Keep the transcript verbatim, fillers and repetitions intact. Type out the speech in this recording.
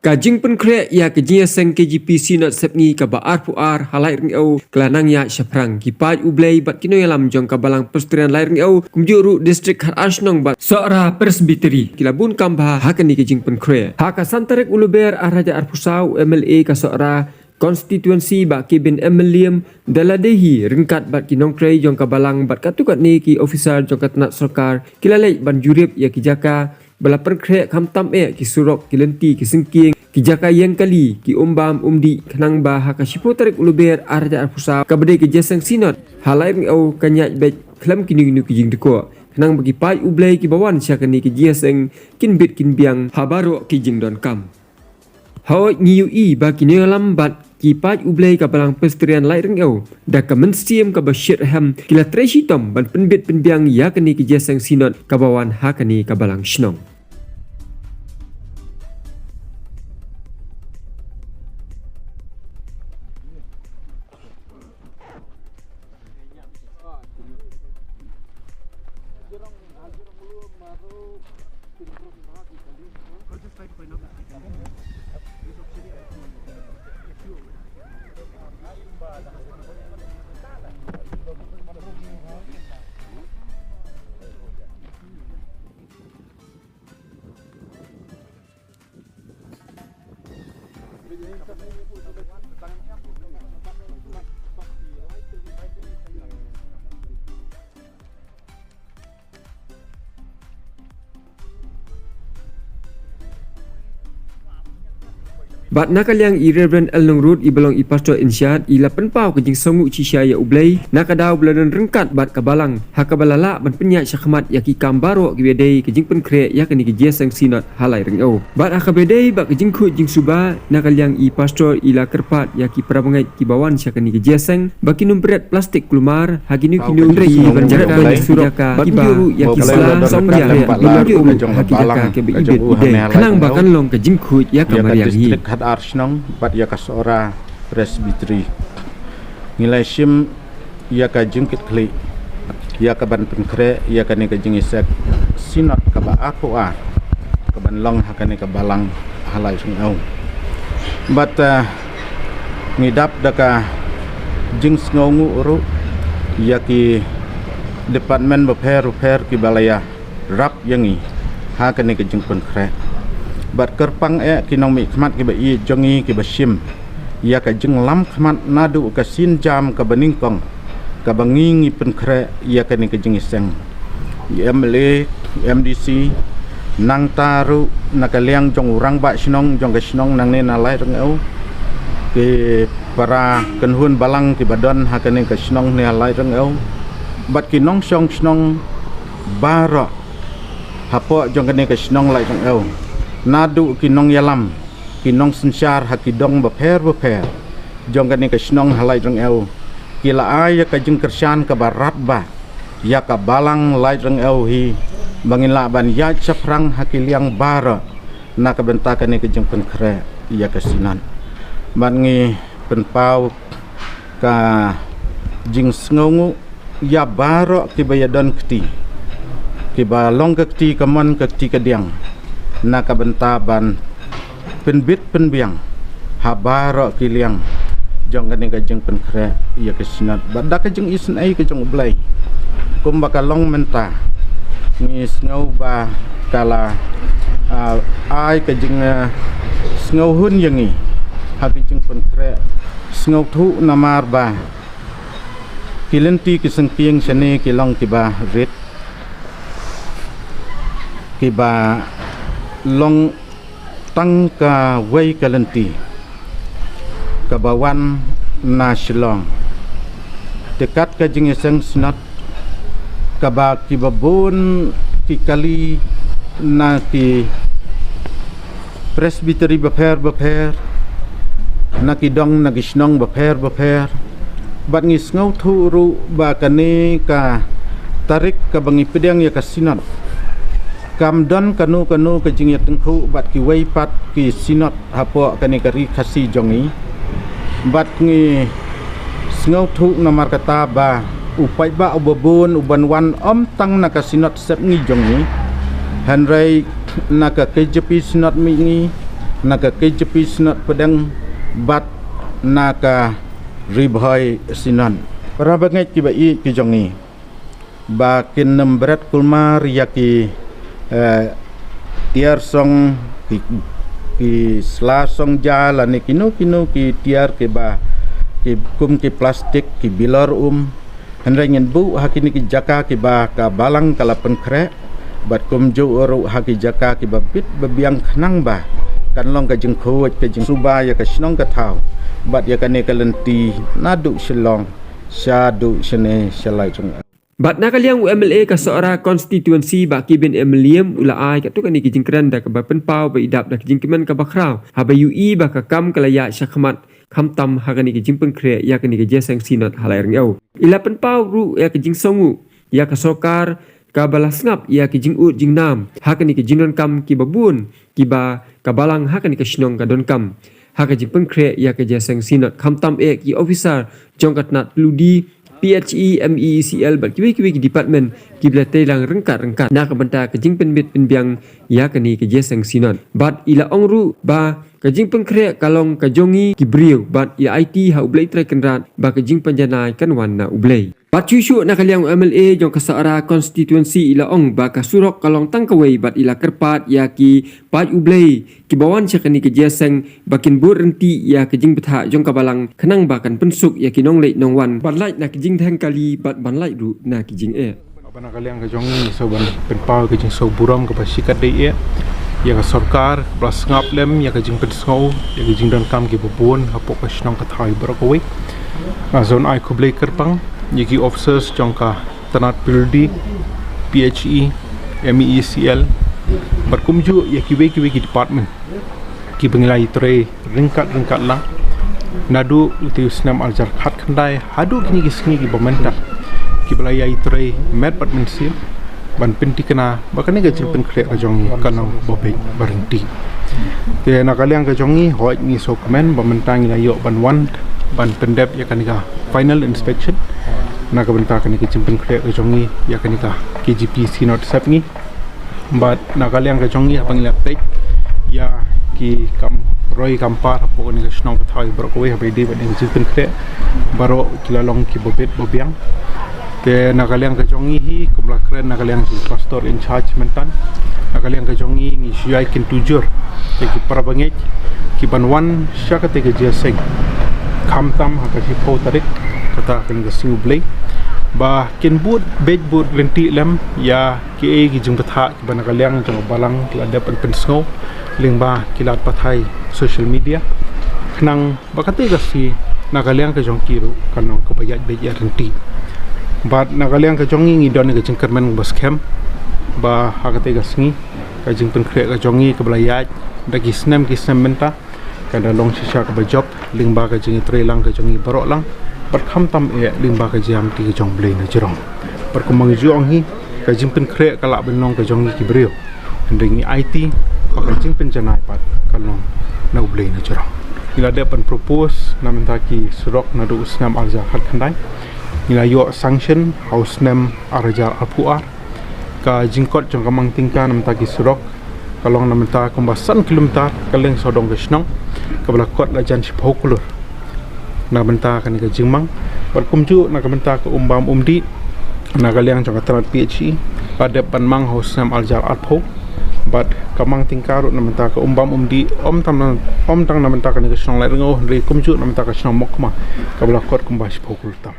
Ka jingpynkhreh ïa ka jingïaseng K J P Synod Sepngi kaba arphew ar ha Laitryngeu ka la nang ïaid shaphrang. Ki paid U Blei bad ki nongïalam jong ka Balang Presbyterian Laitryngeu kumjuh ruh District Khadar Shnong bad Sohra Presbytery ki la bun kam bha ha kane ka jingpynkhreh. Ha ka san tarik u Lber ar hajar arphew saw, u M L A ka Sohra Constituency Bah Kebin M Mylliem da la dei hi ryngkat bad ki nongtrei jong ka Balang bad katto katne ki officer jong ka tnat sorkar ki la leit ban jurip ïa ki jaka ba la pynkhreh, khamtam eh ki surok, ki lynti, ki syngkien, ki jaka ïeng kali, ki umbam umdih, khnang ba ha ka shiphew tarik u Lber ar hajar arphew saw kaba dei ka jingïaseng Synod ha Laitryngeu kan ïaid beit khlem kino kino ki jingdukor, khnang ba ki paid U Blei kiba wan sha kane ka jingïaseng kin bit kin biang ha baroh ki jingdonkam. Hooid, ngi ïohi ba ki nongïalam bad ki paid U Blei ka Balang Presbyterian Laitryngeu da ka mynsiem kaba shitrhem ki la trei shitom ban pynbit pynbiang ïa kane ka jingïaseng Synod kaba wan ha kane ka Balang Shnong. Bad na ka liang i Reverend L Nongrut, i ba long i Pastor in charge, i la pynpaw ka jingsngewnguh shisha ïa U Blei na ka daw ba la don ryngkat bad ka Balang ha kaba la lah ban pynïaid shakhmat ïa ki kam baroh kiba dei ka jingpynkhreh ïa kane ka jingïaseng Synod ha Laitryngeu. Bad ha kaba dei bad ka jingkhuid jingsuba, na ka liang i Pastor i la kyrpad ïa ki para bangeit kiba wan sha kane ka jingïaseng ba kin ym pret plastik kulmar ha kino kino ki ban jaka, surok, ba kin ïoh ruh ïa ki sla song ïa ba kin ïoh ruh ha ki jaka kiba ibit idei, khnang ba kan long ka jingkhuid ïa ka mariang hi. District Khadar Shnong bad ïa ka Sohra Presbytery. Ngi la shim ïa ka jingkitkhlieh ïa ka ban pynkhreh ïa kane ka jingïaseng Synod kaba arphew ar ka ban long ha kane ka Balang ha Laitryngeu. Bad, eh, ngi dap da ka jingsngewnguh ruh ïa ki department bapher bapher kiba la ïa rap ïa ngi ha kane ka jingpynkhreh. Bad kyrpang eh ki nongmihkhmat kiba ïeit jong ngi kiba shim ïa ka jinglam khmat naduh ka sienjam kaba nyngkong kaba ngi ngi pynkhreh ïa kane ka jingïaseng. I M L A, M D C, nangta ruh na ka liang jong u rangbah shnong jong ka shnong nangne na Laitryngeu, ki para kynhun Balang kiba don ha kane ka shnong ne ha Laitryngeu, bad ki nongshong shnong baroh hapoh jong kane ka shnong Laitryngeu, naduh ki nongïalam, ki nongsynshar ha ki dong bapher bapher jong kane ka shnong ha Laitryngeu, ki la ai ïa ka jingkyrshan kaba radbah ïa ka Balang Laitryngeu hi ba ngin lah ban ïaid shaphrang ha ki liang baroh na ka bynta kane ka jingpynkhreh ïa ka Synod. Bad ngi pynpaw ka jingsngewnguh ïa baroh kiba ïadon kti, kiba long ka kti kamon ka kti kadiang na ka bynta ban pynbit pynbiang ha baroh ki liang jong kane ka jingpynkhreh ïa ka Synod bad da ka jingisynei ka jong U Blei. Kumba ka long mynta, ngi sngew ba ka la, ah, ai ka jing, ah, sngewhun ïa ngi ha ka jingpynkhreh. Sngewthuh namar ba ki lynti ki syngkien shane ki long kiba rit, kiba long tang kawei ka lynti kaba wan na Shillong. Te kat ka jingïaseng Synod kaba kiba bun ki kali na ki Presbytery bapher bapher, na ki dong na ki shnong bapher bapher. Bad ngi sngewthuh ruh ba kane ka tarik kaba ngi pdiang ïa ka Synod, kam don kano kano ka jingïatyngkhuh bad kiwei pat ki Synod hapoh kane ka ri Khasi jong ngi. Bad ngi sngewthuh namar kata ba u paidbah uba bun u ban wan ym tang na ka Synod Sepngi jong ngi, hynrei na ka K J P Synod Mihngi, na ka K J P Synod Pdeng bad na ka Ri Bhoi Synod. Para bangeit kiba ïeit ki jong ngi, ba kin nym bret kulmar ïa ki, eh, tiar song, ki, ki sla song ja lane kino kino ki tiar kiba, ki kum ki plastik, ki bilor um. Hynrei ngin buh ha kine ki jaka kiba ka Balang ka la pynkhreh, bad kumjuh ruh ha ki jaka kiba bit ba biang khnang ba kan long ka jingkhuid ka jingsuba ïa ka shnong ka thaw bad ïa kane ka lynti naduh Shillong shaduh shane sha Laitjong. Bad na ka liang u M L A ka Sohra constituency Bah Kibin M Liam u la ai katto katne ki jingkren da kaba pynpaw ba i dap da ki jingkmen kaba khraw haba ïohi ba ka kam ka la ïaid shakhmat khamtam ha kane ka jingpynkhreh ïa kane ka Jingïaseng Synod ha Laitrengew. I la pynpaw ruh ïa ka jingsngew ïa ka sorkar kaba la sngap ïa ka jingud jingnam ha kane ka jingdonkam kiba bun kiba ka Balang ha kane ka shnong ka donkam ha ka jingpynkhreh ïa ka Jingïaseng Synod, khamtam eh ki officer jong ka tnat P W D, P H E, M E E C L bad kiwei kiwei ki department kiba la treilang ryngkat ryngkat na ka bynta ka jingpynbit pynbiang ïa kane ka Jingïaseng Synod. Bad i la ong ruh ba ka jingpynkhreh ka long ka jong ngi ki briew bad i la aiti ha U Blei Trai Kynrad ba ka jingpynjanai kan wan na U Blei. Bad shuh shuh na ka liang u M L A jong ka Sohra constituency i la ong ba ka surok ka long tang kawei bad i la kyrpad ïa ki paid U Blei kiba wan sha kane ka Jingïaseng ba kin bud rynti ïa ka jingbthah jong ka Balang khnang ba kan pynsuk ïa ki nongleit nongwan ban lait na ki jingdheng kali bad ban lait ruh na ki jingeh. Ba na ka liang ka jong ngi sa ban pynpaw ka jingsngewburom kaba shikatdei eh ïa ka sorkar kaba la sngap lem ïa ka jingpynsngew ïa ka jingdonkam kiba bun hapoh ka shnong ka thaw baroh kawei. Nga sa ai khublei kyrpang ïa ki officers jong ka tnat P W D, P H E, M E E C L bad kumjuh ïa kiwei kiwei ki department kiba ngi la ïatrei ryngkat ryngkat lang naduh u te u snem arhajar khatkhyndai haduh kine ki sngi kiba mynta, kiba la ïatrei met bad mynsiem ban pynthikna ba kane ka jingpynkhreh ka jong ngi kan long ba beit ba rynti. Te na ka liang ka jong ngi, hooid, ngi sngewkmen ba mynta ngi la ïoh ban wan ban pyndep ïa kane ka final inspection na ka bynta kane ka jingpynkhreh ka jong ngi ïa kane ka K J P Synod sepngi. Bad na ka liang ka jong ngi haba ngi la peit ïa ki kam roi kam par hapoh kane ka shnong ka thaw baroh kawei haba ïadei bad ka jingpynkhreh, baroh ki la long kiba beit ba biang. Te na ka liang ka jong ngi hi, kum la kren na ka liang jong pastor in charge mynta, na ka liang ka jong ngi ngi shu ai kyntu jur ïa ki para bangeit kiban wan sha kata ka Jingïaseng khamtam ha ka shiphew tarik, kata kane ka sngi U Blei, ba kin bud beit bud rynti lem ïa kiei ki jingbthah kiba na ka liang jong ka Balang ki la dep ban pynsngew lyngba ki lad pathai social media, khnang ba kata ka sngi na ka liang ka jong ki ruh kan long kaba ïaid beit ïaid rynti. Bad na ka liang ka jong ngi ngi don ka jingkyrmen ba skhem ba ha kata ka sngi ka jingpynkhreh ka jong ngi kaba la ïaid da ki snem ki snem mynta kan da long shisha kaba jop lyngba ka jingïatreilang ka jong ngi baroh lang bad khamtam eh lyngba ka jingïaid ka jong U Blei na jrong. Bad kumba ngi ju ong hi, ka jingpynkhreh ka lah ban long ka jong ngi ki briew, hynrei ngi aiti ba ka jingpynjanai pat kan long na U Blei na jrong. Ngi la dep ban propose na bynta ki surok naduh u snem arhajar khatkhyndai. Ngi la ïoh sanction ha u snem arhajar arphew ar. Ka jingkot jong ka mang tyngka na bynta ki surok ka long na bynta kumba san kilometer ka liang sawdong ka shnong, kaba la kot la jan shiphew klur na bynta kane ka jingmang. Bad kumjuh na ka bynta ka umbam umdih, na ka liang jong ka tnat P H E la dep ban mang ha u snem arhajar arphew. Bad ka mang tyngka ruh na bynta ka umbam umdih, ym tang na, ym tang na bynta kane ka shnong Laitrengew, hynrei kumjuh na bynta ka shnong Mokma, kaba la kot kumba shiphew klur tam.